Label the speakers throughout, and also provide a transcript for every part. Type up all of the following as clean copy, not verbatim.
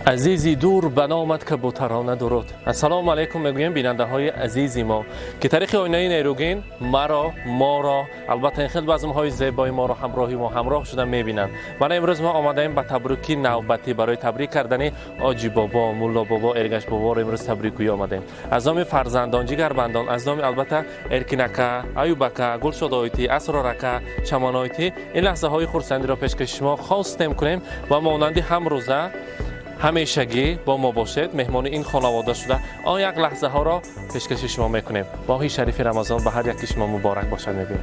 Speaker 1: Азизи дур ба номат кабутарона дуруд. Ассалому алайкум мегӯем бинандаҳои азизи мо, ки тариқи оинаи нерӯгин маро, моро, албатта ин хел базмҳои зебои моро ҳамроҳи мо ҳамроҳ шуда мебинанд. Мана имрӯз мо омадаем ба табруки навбатӣ барои табрик кардани Оҷи бобо, Мулло бобо, Эргаш боборо имрӯз табрикгӯӣ омадаем. Аз номи фарзандон, ҷигарбандон, аз номи албатта Эркинака, Аюбака, Гулшодоитӣ, Асрорака, Чамоноитӣ ин лаҳзаҳои хурсандиро пешкаши шумо хостем кунем ва монанди ҳамрӯза ҳамешагӣ бо мо бошед, меҳмони ин хонавода шуда он як лаҳзаҳоро пешкаши шумо мекунем. Моҳи шарифи Рамазон ба ҳар яки шумо муборак бошад мегӯем.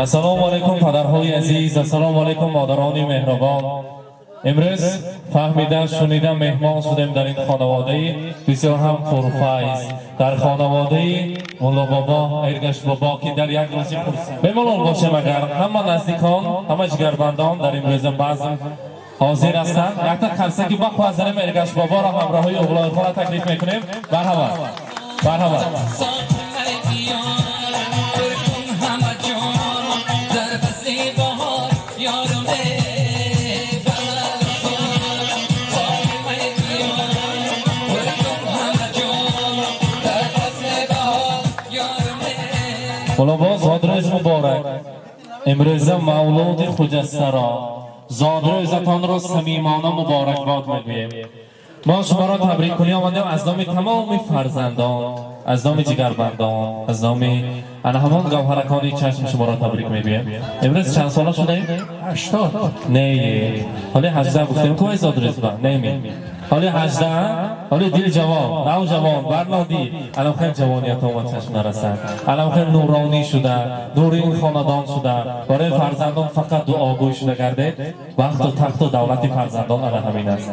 Speaker 1: Ассалому алайкум, падарҳои азиз, ассалому алайкум, модарони меҳрубон. Имрӯз фаҳмида, шунида меҳмон шудем дар ин хонаводаи бисёр ҳам пурфайз, дар хонаводаи Мулло бобо, Эргаш бобо, ки дар як рӯзи хурсанд бемалол бошем. Агар ҳама наздикон, ҳама ҷигарбандон дар имрӯза базм ҳозир ҳастанд, якта қарсаки баху аз занем Эргаш боборо ҳамроҳии уғлои таклиф мекунем. Марҳамат, марҳамат. Мулло, зодрӯз муборак! Имрӯза мавлуди хуҷастаро, зодрӯзатонро самимона муборакбод мегӯем. Мо шуморо табриккунӣ омадем аз номи тамоми фарзандон, аз номи ҷигарбандон, аз номи ана ҳамон гавҳаракони чашм шуморо табрик мегӯем. Имрӯз чанд сола шудаем?
Speaker 2: 80.
Speaker 1: Не, ҳоли 18 гуфтем ку зодрӯз ба неми ҳоли 18, ҳоли дил ҷавон, нав ҷавон барнодӣ. Алам хел ҷавониятон ба чашм нарасад, алам хел нуронӣ шуда, нури ин хонадон шуда, барои фарзандон фақат дуогӯй шуда гардед. Бахту тахту давлати фарзандон ана ҳамин аст.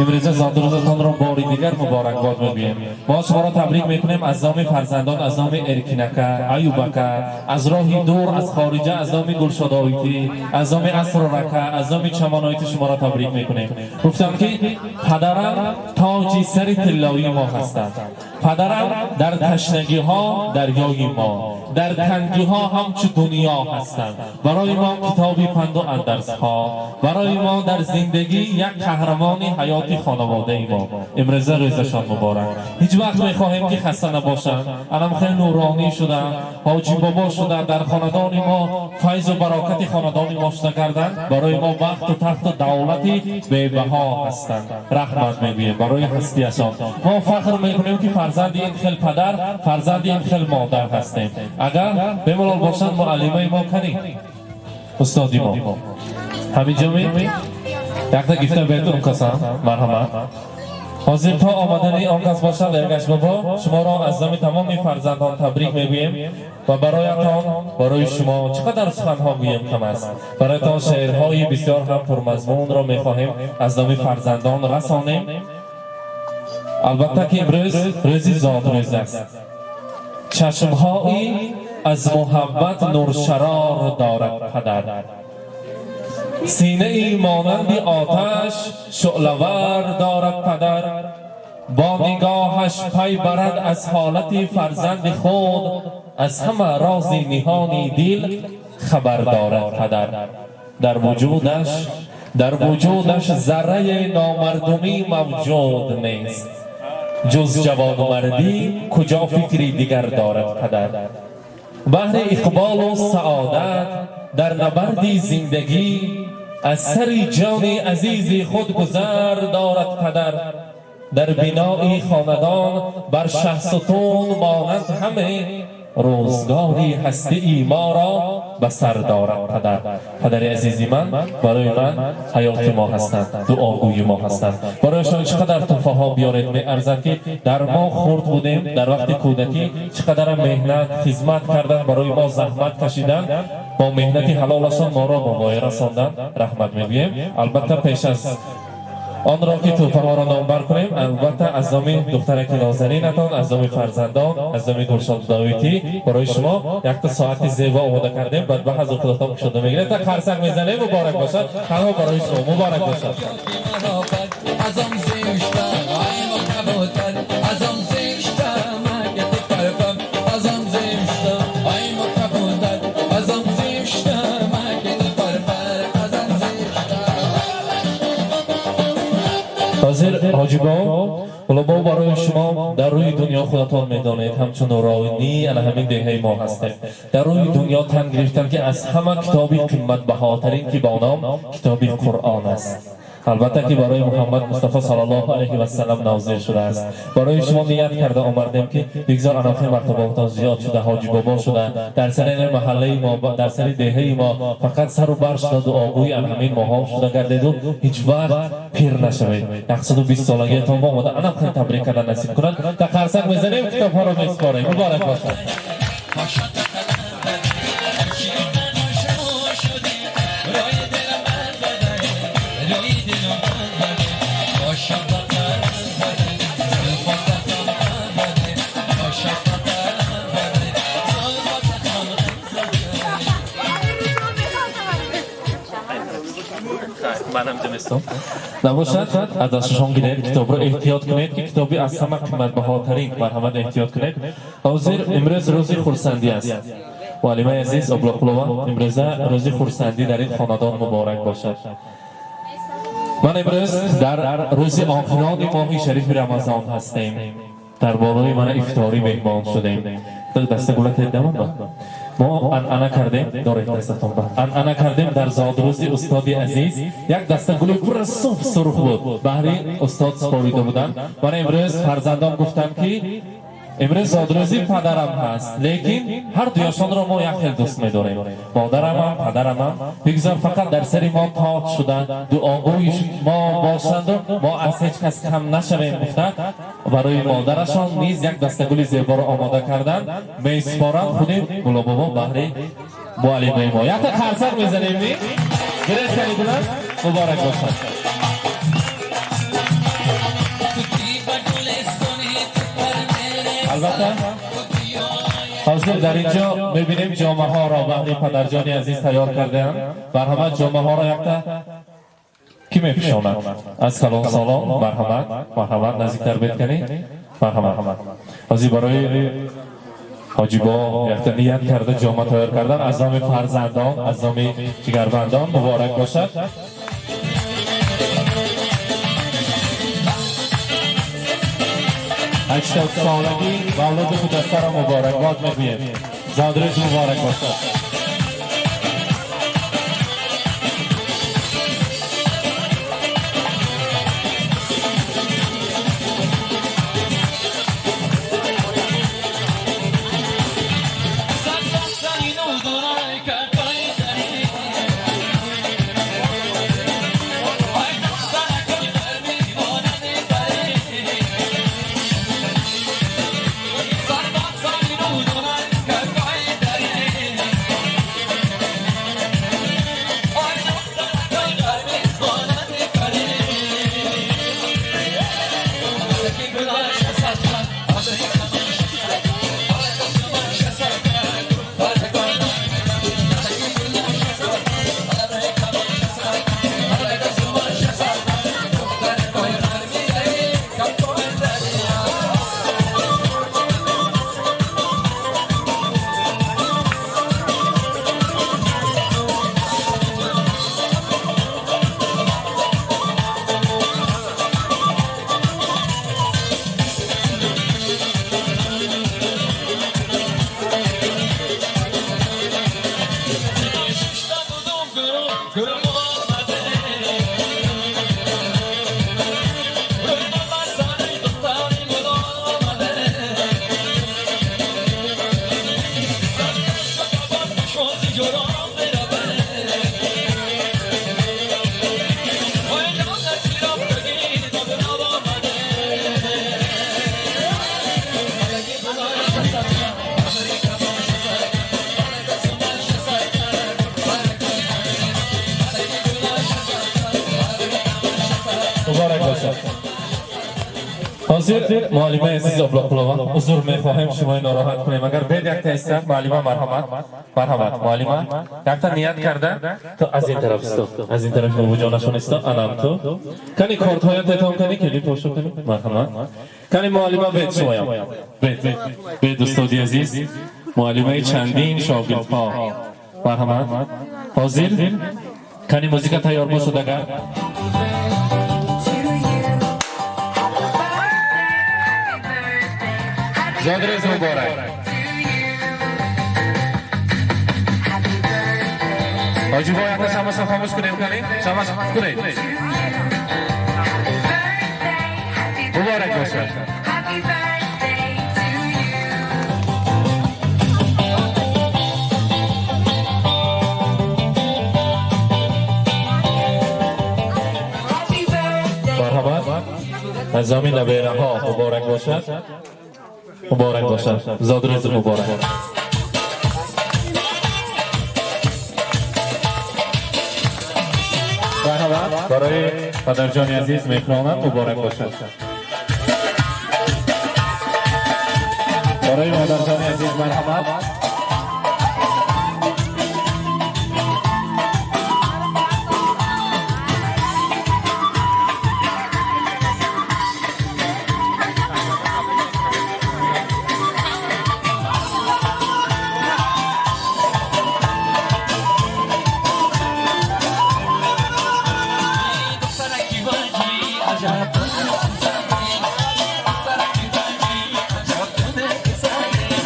Speaker 1: Имрӯза зодрӯзатонро бори дигар муборакбод мегӯем. Мо шуморо табрик мекунем аз номи фарзандон, аз номи Эркинака, Аюбака, аз роҳи дур, аз хориҷа, аз номи Гулшодоитӣ, аз номи Асрорака, аз номи Чамоноитӣ шуморо табрик мекунем. Гуфтам ки падарам тоҷи сари тиллоии мо ҳастанд, падарам дар ташнагиҳо дарёи мо, дар тангиҳо ҳамчу дунё ҳастанд. Барои мо китоби панду андарзҳо, барои мо дар зиндагӣ як қаҳрамони ҳаёти хонаводаи мо. Имрӯза рӯзашон муборак. Ҳеҷ вақт мехоҳем ки хаста набошанд, анам хеле нуронӣ шуда, ҳоҷи бобо шуда, дар хонадони мо файзу барокати хонадони мо шуда гарданд. Барои мо бахту тахту давлати бебаҳо ҳастанд. Раҳмат мегӯем барои ҳастиашон. Мо фахр мекунем, ки фарзанди ин хел падар, фарзанди ин хел модар ҳастем. Агар бемалол бошанд, муаллимаи мо канӣ, устоди мо ҳаминҷо ми якта гифта бету он касам. Марҳамат. Ҳозир то омадани он кас бошад, Эргаш бобо, шуморо аз номи тамоми фарзандон табрик мегӯем ва бароятон, барои шумо чӣ қадар суханҳо гӯем кам аст. Бароятон шеърҳои бисёр ҳам пурмазмунро мехоҳем аз номи фарзандон расонем. Албатта ки имрӯз рӯзи зодрӯз аст. Чашмҳои аз муҳаббат нуршарор дорад падар, синаи монанди оташ шӯълавар дорад падар. Бо нигоҳаш пай барад аз ҳолати фарзанди худ, аз ҳама рози ниҳони дил хабар дорад падар. Дар вуҷудаш зарраи номардумӣ мавҷуд нест, ҷуз ҷавонмардӣ куҷо фикри дигар дорад падар. Баҳри иқболу саодат дар набарди зиндагӣ аз сари ҷони азизи худ гузар дорад падар. Дар бинои хонадон бар шаҳсутун монанд ҳаме рӯзгори ҳастии моро ба сар дорад падар. Падари азизи ман барои ман ҳаёти мо ҳастанд, дуогӯи мо ҳастанд. Барояшон чӣ қадар туҳфаҳо биёред, меарзад, ки дар мо хурд будем, дар вақти кӯдакӣ чӣ қадарам меҳнат, хизмат кардан, барои мо заҳмат кашидан, бо меҳнати ҳалолашон моро ба воя расондан. Раҳмат мегӯем. Албатта, пеш аз Онро ки тӯҳфаҳоро номбар кунем, албатта, аз номи духтараки нозанинатон, аз номи фарзандон, аз номи Гулшод Довитӣ барои шумо якта соати зебо омода кардем. Баъд ба ҳазур худатон кушода мегиред. Та қарсак мезанем. Муборак бошад, танҳо барои шумо муборак бошад.
Speaker 2: Аз он зишта ай кабутар, аз он зишта магати парпам, аз он зишта ай кабутар, аз он зишта магати парпар, аз он зишта.
Speaker 1: Ҳозир ҳоҷибо Улобо, барои шумо дар рӯи дунё, худатон медонед, ҳамчун нуронӣ ана ҳамин деҳаи мо ҳастем, дар рӯи дунё тан гирифтам, ки аз ҳама китоби қиматбаҳотарин, ки бо ном китоби Қуръон аст, албатта, ки барои Муҳаммад Мустафо саллаллоҳу алайҳи васаллам нозил шудааст, барои шумо ният карда омардем, ки бигзор анофи мартабаотон зиёд шуда, ҳоҷи бобо шуда, дар сари маҳаллаи мо, дар сари деҳаи мо фақат сару бар шуда, дуогӯи ан ҳамин моҳо шуда гардеду ҳеҷ вақт пир нашавед. 120 солагиятон бо омода анам хеле табрик карда насиб кунад. Та қарсак мезанем, китобҳоро меспорем. Муборак бошад.
Speaker 2: روی دلم زده، روی دلم زده، عاشق زده، زلفات زده، عاشق زده، زلفات زده.
Speaker 1: Манам ҷаместон набошад, аз дастшон гиред китобро, эҳтиёт кунед, ки китоби аз ҳама қиматбаҳотарин, марҳамат, эҳтиёт кунед. Ҳозир имрӯз рӯзи хурсандӣ аст, муаллимаи азиз Облоқулова. Имрӯза рӯзи хурсандӣ дар ин хонадон муборак бошад. Ман имрӯз дар рӯзи охирони моҳи шарифи Рамазон ҳастем, дар болои мана ифторӣ меҳмон шудем. Даста гула тедаман ба мо анъана кардем, доред дастатон ба анъана кардем, дар зодрӯзи устоди азиз як даста гули пурра суф сурх буд, баҳри устод супорида буданд. Мана имрӯз фарзандон гуфтанд, ки имрӯз зодрӯзи падарам ҳаст, лекин ҳар дуяшонро мо як хел дӯст медорем, модарамам, падарамам. Бигзор фақат дар сари мо тоҷ шуда, дуогӯи мо бошанду мо аз ҳеҷ кас кам нашавем, гуфта, барои модарашон низ як дастагули зеборо омода карданд, месупоранд худи Гулобобо баҳри муаллимаи мо. Якта қарсак мезанем, ми гиред кани. Муборак бошад.
Speaker 2: توتی گلستانی تو پر میره.
Speaker 1: Албатта, ҳозир дар ин ҷо мебинем, ҷомаҳоро баҳри падарҷони азиз тайёр кардаам. Марҳамат, ҷомаҳоро якта кӣ мепӯшонад аз калонсолон? Марҳамат, марҳамат, наздиктар бед кани. Марҳамат, ҳозир барои ҳоҷибо якта ният карда ҷома тайёр кардан аз номи фарзандон, аз номи ҷигарбандон. Муборак бошад. 80 солагӣ мавлуди мудассарро муборакбод мегӯем. Зодрӯз муборак бошад.
Speaker 2: صد سنین و دورای که پای داری ای دختر که در میماند داری صد سنین و دورای که پای داری.
Speaker 1: Ҳозир, муаллимаи азиз Облоқулова, узр мехоҳем, шумои нороҳат кунем. Агар бед якта иста, муаллима, марҳамат, марҳамат, муаллима, якта ният карда, то аз ин тараф исто, аз ин тараф бобоҷонашон исто, анам ту. Кани кортҳоя тетон кани, кели пошо кани, марҳамат. Кани муаллима бед шумоям. Бед, бед устоди азиз, муаллимаи чандин шогирдҳо. Марҳамат. Ҳозир кани музика тайёр бошад агар. Зодрӯз муборак. Ҳоҷибо, якта шамаша хомӯш кунем, кани? Шамаша кунед. Муборак бошад.
Speaker 3: Happy birthday to you. Happy birthday.
Speaker 1: Марҳамат. Аз замин набераҳо муборак бошад. Муборак бошад. Зодрӯз муборак. Марҳамат. Барои падарҷони азиз мехронам муборак бошад. Барои модарҷони азиз марҳамат.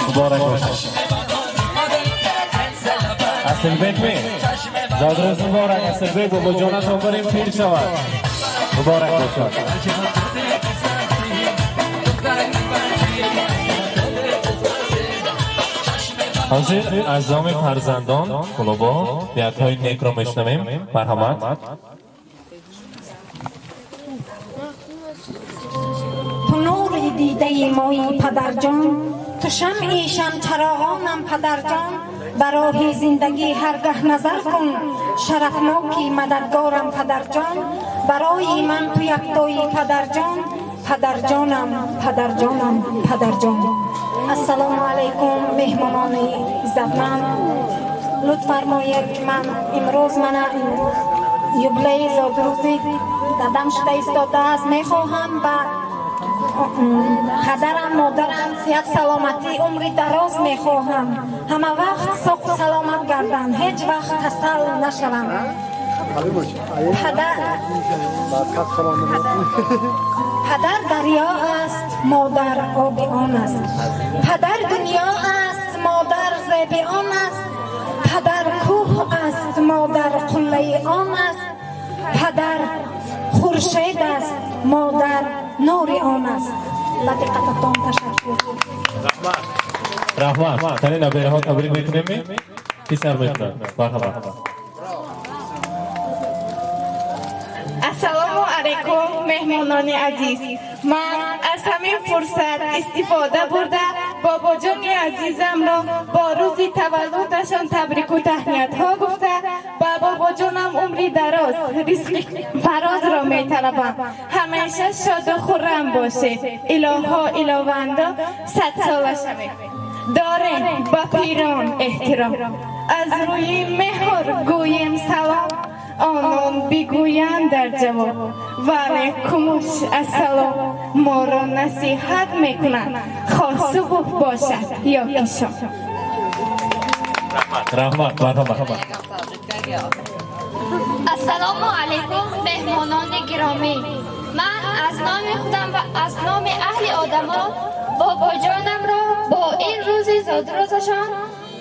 Speaker 1: Муборак бошад. Асилбек ми? Зодрӯз муборак, Асилбек, бобоҷонатон барем пир шавад. Муборак бошад. Ҳозир аз номи фарзандон Кулобо ниятҳои некро мешунавем. Марҳамат.
Speaker 4: Ту нури дидаи мои, падарҷон, ту шамъи шамчароғонам, падарҷон. Ба роҳи зиндагӣ ҳаргаҳ назар кун, шарафноки мададгорам, падарҷон. Барои ман ту яктои, падарҷон, падарҷонам, падарҷонам, падарҷон. Ассалому алайкум, меҳмонони иззатманд. Лутф фармоед, ки ман имрӯз, мана имрӯз юбилеи зодрӯзи дадам шуда истодааст. Мехоҳам ба падарам, модарам сиҳат, саломатӣ, умри дароз мехоҳам. Ҳама вақт соқу саломат гарданд, ҳеҷ вақт касал нашаванд. Падар дарё аст, модар оби он аст. Падар дунё аст, модар зеби он аст. Падар кӯҳ аст, модар қуллаи он аст. Падар хуршед аст, модар нури он аст. Ба диққататон ташаккур.
Speaker 1: Раҳмат. Кани набераҳо табрик мекунем? Ки сар мекунад? Марҳамат.
Speaker 5: Ассалому алайкум, меҳмонони азиз. Ман аз ҳамин фурсат истифода бурда, бобоҷони азизамро бо рӯзи таваллудашон табрику таҳниятҳо гуфта, ба бобоҷонам умри дароз, ризқи фарозро металабам. Ҳамеша шоду хуррам бошед, илоҳо иловандо садсола шавед. Дорем ба пирон эҳтиром, аз рӯи меҳр гӯем салом, онон бигӯянд дар ҷавоб ва алайкумуш ассалом. Моро насиҳат мекунанд, хоҳ субҳ бошад ё ки шом.
Speaker 1: Раҳмат, марҳамат.
Speaker 6: Ассалому алайкум, меҳмонони гиромӣ. Ман аз номи худам ва аз номи аҳли одамо бобоҷонамро бо ин рӯзи зодрӯзашон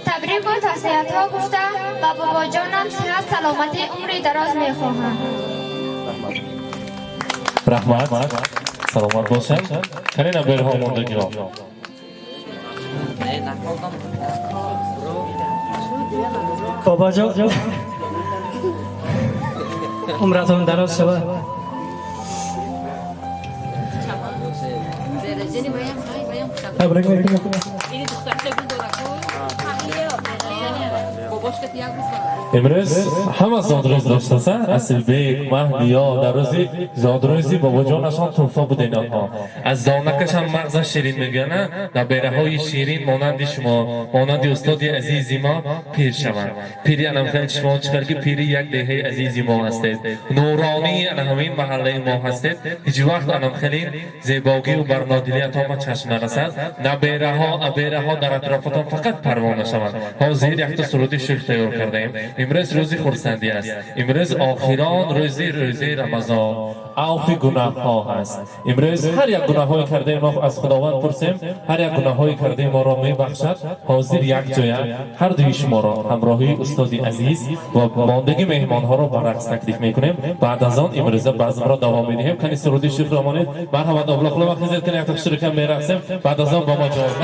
Speaker 6: табрику таҳсиятҳо гуфта, ба бобоҷонам сиҳат, саломатӣ, умри дароз мехоҳам.
Speaker 1: Раҳмат, саломат бошед. Кани набераҳо мондагиро.
Speaker 2: Не, накардам.
Speaker 7: Бобоҷон, умратон дароз шавад. Табрик мекунам.
Speaker 1: Имрӯз ҳама зодрӯз доштаса, Асилбек, Маҳдиё дар рӯзи зодрӯзи бобоҷонашон тӯҳфа буден онҳо. Аз донакашам мағзаш ширин мегӯяна, набераҳои ширин монанди шумо, монанди устоди азизи мо пир шаванд. Пири анамхел шумо чӣ хел ки пири як деҳаи азизи мо ҳастед. Нуронии ана ҳамин маҳаллаи мо ҳастед. Ҳеҷ вақт анамхелин зебогию барнодилиятон ба чашм нарасад. Набераҳо, абераҳо дар атрофатон фақат парвона шаванд. Ҳозир якта суруди шӯх тайёр кардаем. Имрӯз рӯзи хурсандӣ аст. Имрӯз охирон рӯзи рӯзаи Рамазон. Авфи гунаҳҳо ҳаст. Имрӯз ҳар як гунаҳҳои кардаи мо аз Худованд пурсем, ҳар як гунаҳҳои кардаи моро мебахшад. Ҳозир як ҷоя ҳар дуи шуморо ҳамроҳии устоди азиз ва мондагӣ меҳмонҳоро ба рақс таклиф мекунем. Баъд аз он имрӯза базмро давом медиҳем. Кани суруди шӯхро монед. Марҳамат, облоқло хизед, кани якта хушрукам мерақсем. Баъд аз он ба мо ҷавоб.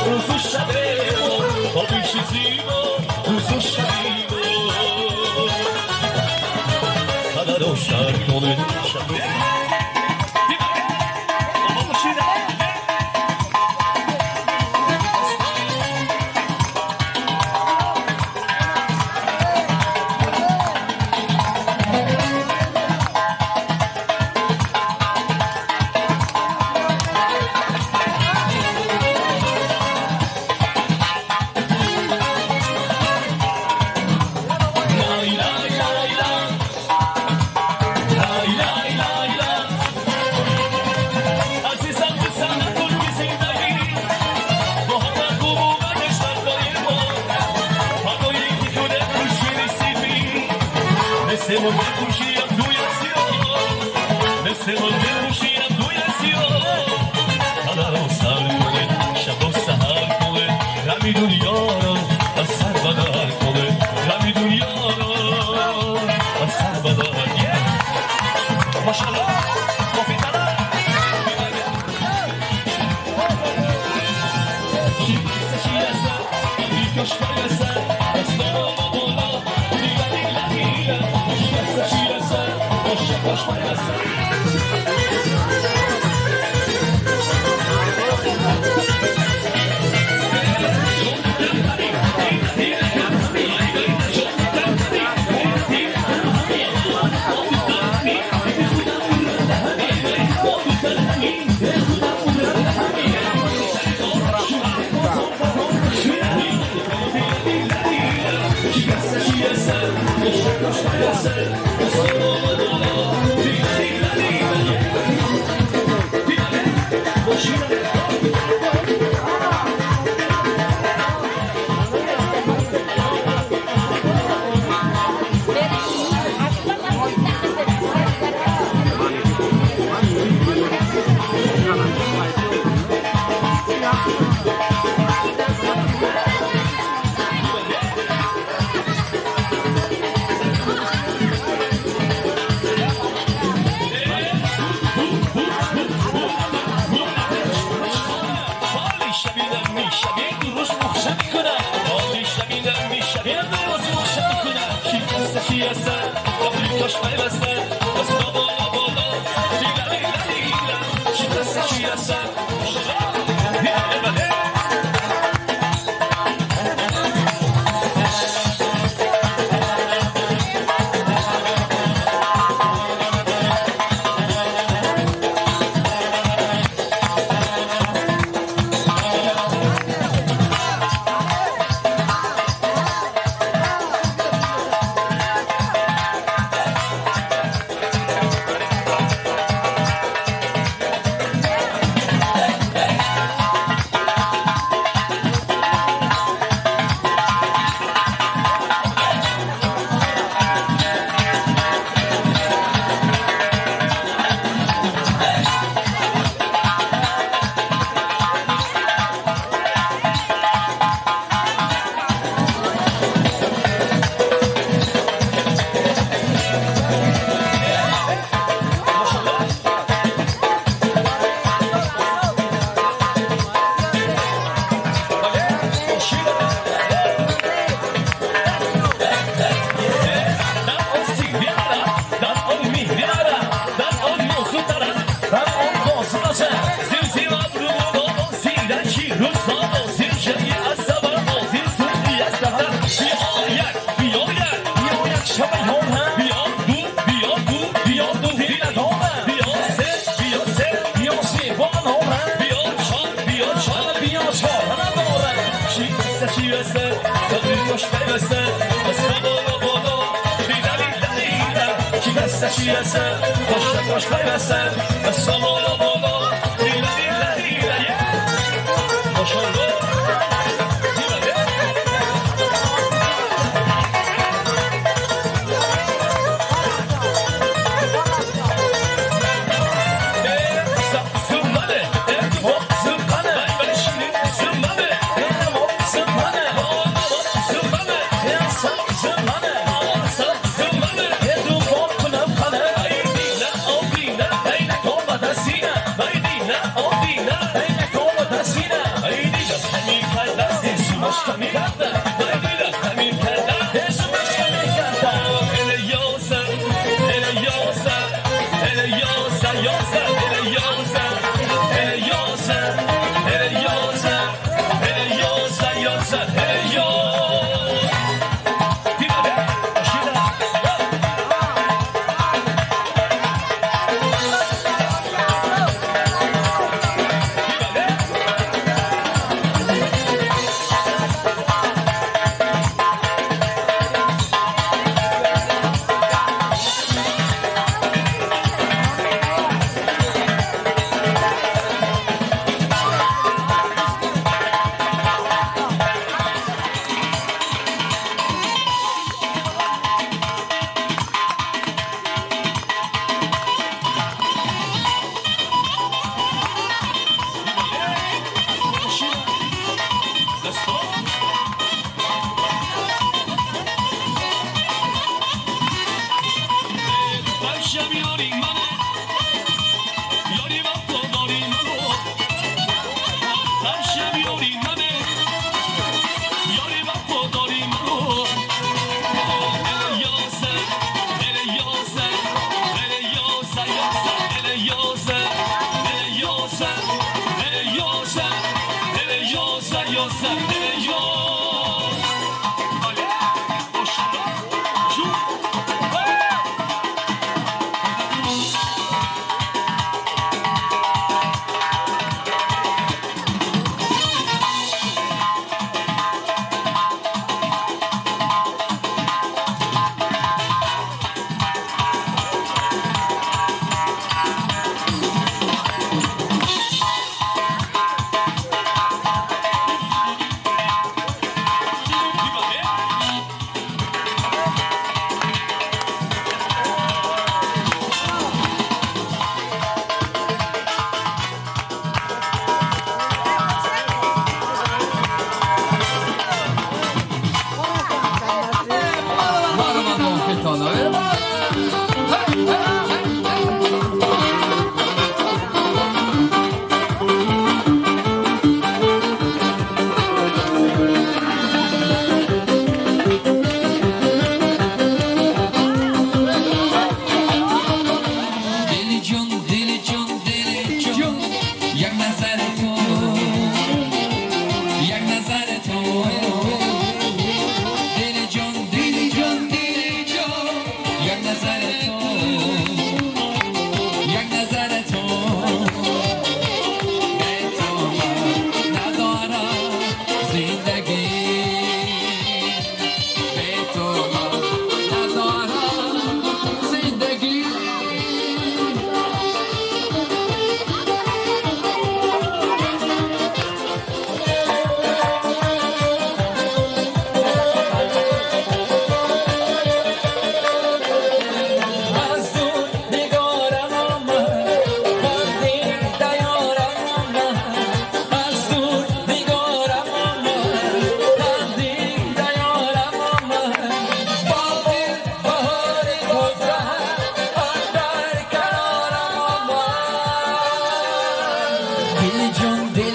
Speaker 8: روز و شب ما، با بیش زیبا روز و شب. رو سر کنه.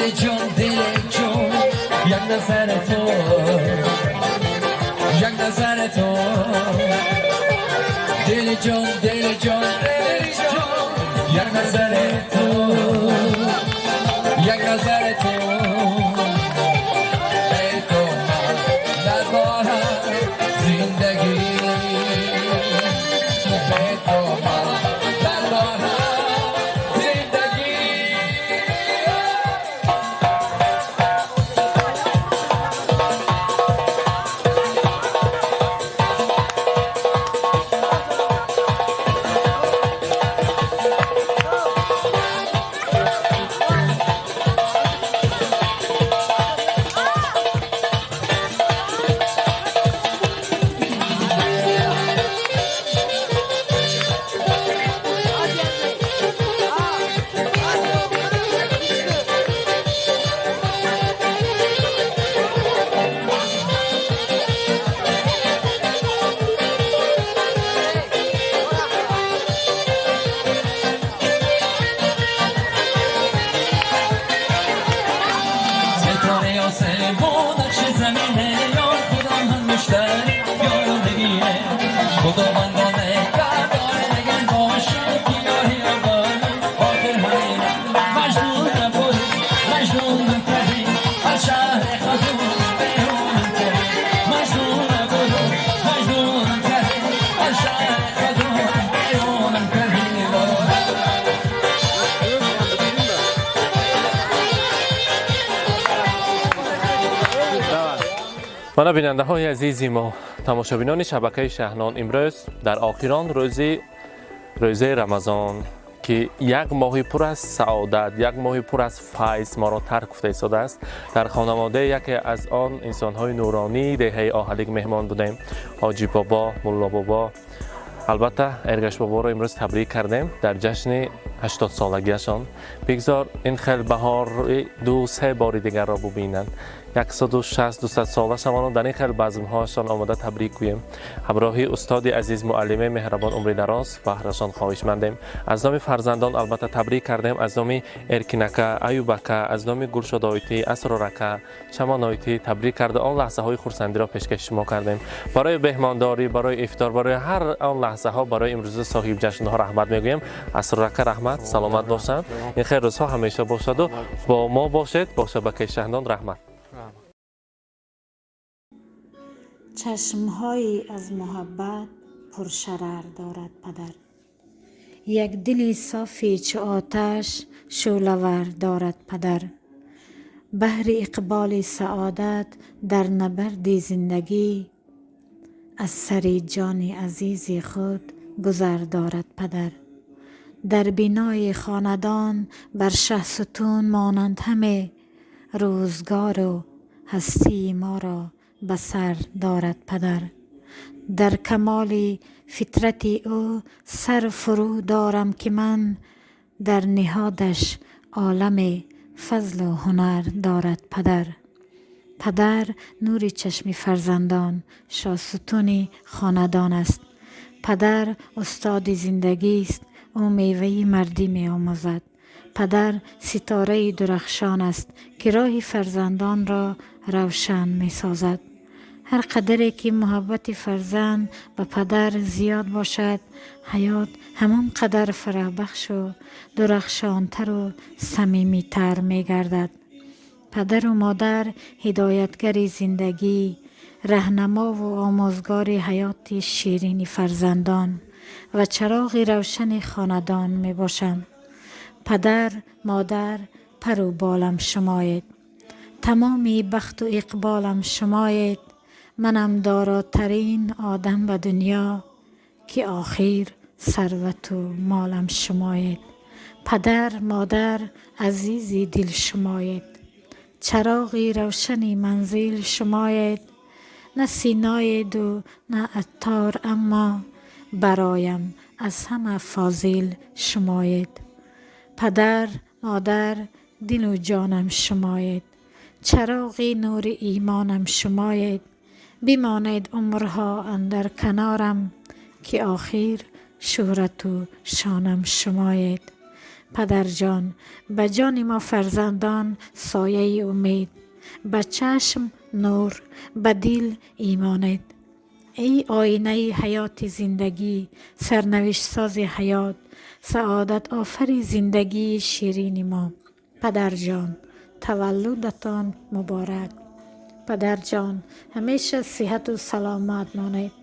Speaker 2: Ҷон, дили ҷон, як назар ту, як назар ту. Дили ҷон, дили ҷон, дили ҷон, як назар ту, як назар ту. Бе ту ман надорам зиндагӣ, бе ту ман надорам зиндагӣ. Ситораи осмон, нақши замине, ёр худам ҳам муштарӣ, ёру нигине. Худовандоне кардоре дигар бошӣ, ки ёри аввалу охир ҳамине. Маҷнун набудӣ, маҷнунам кардӣ, аз шаҳри хатун берунам кардӣ. Маҷнун набудӣ, маҷнунам кардӣ, аз шаҳри хатун берунам кардӣ.
Speaker 1: Мана, бинандаҳои азизи мо, тамошобинони шабакаи Шаҳнон, имрӯз дар охирон рӯзи рӯзаи Рамазон, ки як моҳи пур аз саодат, як моҳи пур аз файз моро тарк гуфта истодааст, дар хонаводаи яке аз он инсонҳои нуронии деҳаи Оҳалик меҳмон будем, Ҳоҷи Бобо, Мулло Бобо. Албатта, Эргаш Боборо имрӯз табрик кардем дар ҷашни 80-солагиашон. Бигзор ин хел баҳори ду се бори дигарро бубинанд, 160, 200 сола шаванд, дар ин хел базмҳоашон омода табрик гӯем. Ҳамроҳи устоди азиз, муаллимаи меҳрабон, умри дароз баҳрашон хоҳишмандем. Аз номи фарзандон, албатта, табрик кардем, аз номи Эркинака, Аюбака, аз номи Гулшодоитӣ, Асрорака, Чамоноитӣ табрик карда, он лаҳзаҳои хурсандиро пешкаши шумо кардем. Барои меҳмондорӣ, барои ифтор, барои ҳар он лаҳзаҳо, барои имрӯза соҳибҷашнҳо раҳмат мегӯем. Асрорака, раҳмат, саломат бошанд. Ин хел рӯзҳо ҳамеша бошаду бо мо бошед, бо шабакаи Шаҳнон. Раҳмат.
Speaker 8: Чашмҳои аз муҳаббат пуршарар дорад падар, як дили софи чу оташ шӯълавар дорад падар. Баҳри иқболи саодат дар набарди зиндагӣ аз сари ҷони азизи худ гузар дорад падар. Дар бинои хонадон бар шаҳсутун монанд ҳаме, рӯзгору ҳастии моро ба сар дорад падар. Дар камоли фитрати ӯ сар фурӯ дорам, ки ман дар ниҳодаш оламе фазлу ҳунар дорад падар. Падар нури чашми фарзандон, шоҳсутуни хонадон аст. Падар устоди зиндагист, ӯ меваи мардӣ меомӯзад. Падар ситораи дурахшон аст, ки роҳи фарзандонро равшан месозад. Ҳар қадаре ки муҳаббати фарзанд ба падар зиёд бошад, ҳаёт ҳамон қадар фараҳбахшу дурахшонтару самимитар мегардад. Падару модар ҳидоятгари зиндагӣ, раҳнамову омӯзгори ҳаёти ширини фарзандон ва чароғи равшани хонадон мебошанд. Падар, модар, пару болам шумоед, тамоми бахту иқболам шумоед. Манам доротарин одам ба дунё, ки охир сарвату молам шумоед. Падар, модар, азизи дил шумоед, чароғи равшани манзил шумоед. На Синоеду на Аттор, аммо бароям аз ҳама фозил шумоед. Падар, модар, дилу ҷонам шумоед, чароғи нури имонам шумоед. Бимонед умрҳо андар канорам, ки охир шӯҳрату шонам шумоед. Падарҷон, ба ҷони мо фарзандон сояи умед, ба чашм нур, ба дил имонед. Эй оинаи ҳаёти зиндагӣ, сарнавиштсози ҳаёт, саодатофари зиндагии ширини мо. Падарҷон, таваллудатон муборак. Падарҷон, ҳамеша сиҳату саломат монед.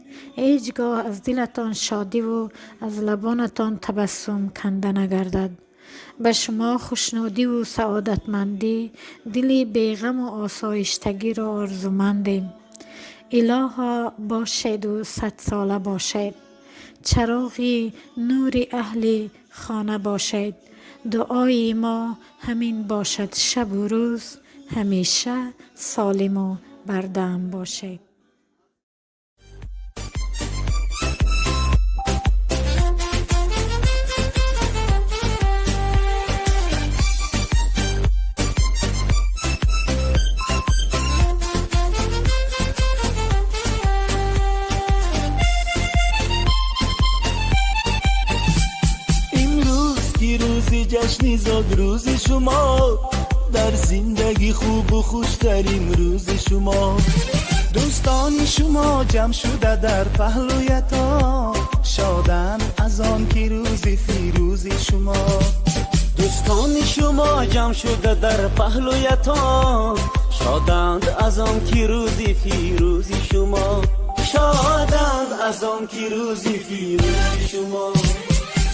Speaker 8: Ҳеҷ гоҳ аз дилатон шодиву аз лабонатон табассум канда нагардад. Ба шумо хушнудиву саодатмандӣ, дили беғаму осоиштагиро орзумандем. Илоҳо бошеду садсола бошед. Чароғи нури аҳли хона бошед. Дуои мо ҳамин бошад шабу рӯз, ҳамеша солиму бардам бошед.
Speaker 9: Имрӯз ки рӯзи ҷашни зодрӯзи шумо, дар зиндагӣ хубу хуштарин рӯзи шумо. Дӯстони шумо ҷамъ шуда дар паҳлӯятон, шоданд аз он ки рӯзи фирӯзи шумо. Дӯстони шумо ҷамъ шуда дар паҳлӯятон, шоданд аз он ки рӯзи фирӯзи шумо. Шоданд аз он ки рӯзи фирӯзи шумо.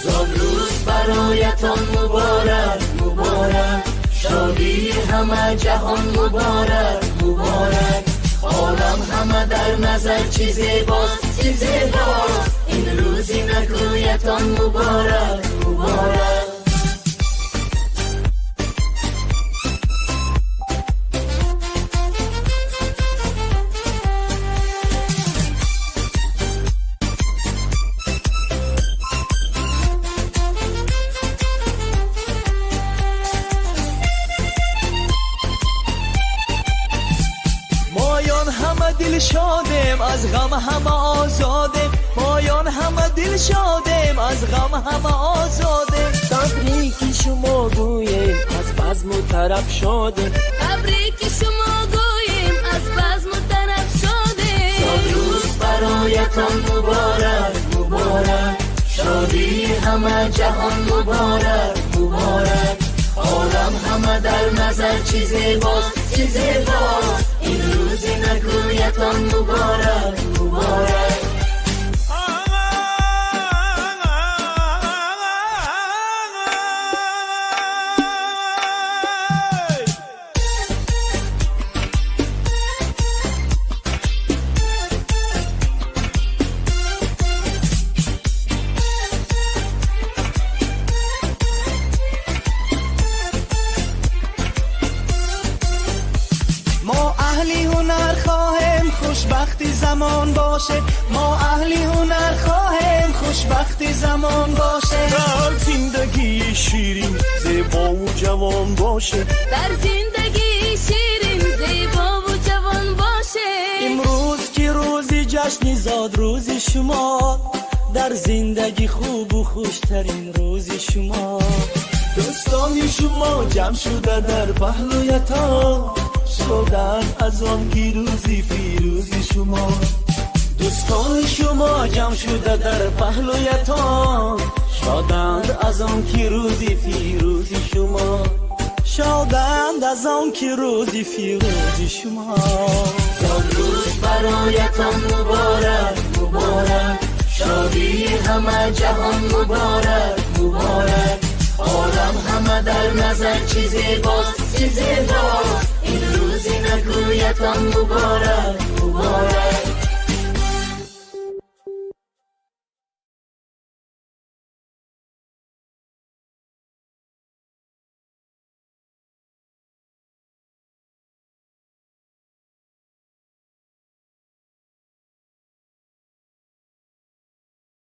Speaker 10: Зодрӯз бароятон муборак, муборак, шодии ҳама ҷаҳон муборак, муборак. Олам ҳама дар назар чӣ зебост, чӣ зебост. Ин рӯзи накӯятон муборак, муборак.
Speaker 9: Моён ҳама дилшодем, аз ғам ҳама озодем. Моён ҳама дилшодем, аз ғам ҳама озодем.
Speaker 11: Табрики шумо гӯем, аз базму тараб шодем.
Speaker 12: Табрики шумо гӯем, аз базму тараб шодем.
Speaker 10: Зодрӯз бароятон муборак, муборак, шодии ҳама ҷаҳон муборак, муборак. Олам ҳама дар назар чӣ зебост, чӣ зебост. Ин рӯзи накӯятон муборак, муборак.
Speaker 9: Мо аҳли ҳунар хоҳем, хушбахти замон бошем. Мо аҳли ҳунар хоҳем, хушбахти замон бошем.
Speaker 11: Дар зиндагии ширин, зебову ҷавон бошед.
Speaker 12: Дар зиндагии ширин, зебову ҷавон бошед.
Speaker 11: Имрӯз ки рӯзи ҷашни зодрӯзи шумо, дар зиндагӣ хубу хуштарин рӯзи шумо.
Speaker 9: Дӯстони шумо ҷамъ шуда дар паҳлӯятон, шоданд аз он ки рӯзи фирӯзи шумо.
Speaker 11: Дӯстони шумо ҷамъ шуда дар паҳлӯятон, шоданд аз он ки рӯзи фирӯзи шумо. Шоданд аз он ки рӯзи фирӯзи шумо.
Speaker 10: Зодрӯз бароятон муборак, муборак, шодии ҳама ҷаҳон муборак, муборак. Олам ҳама дар назар чӣ зебост, чӣ зебост. Ин рӯзи накӯятон муборак, муборак.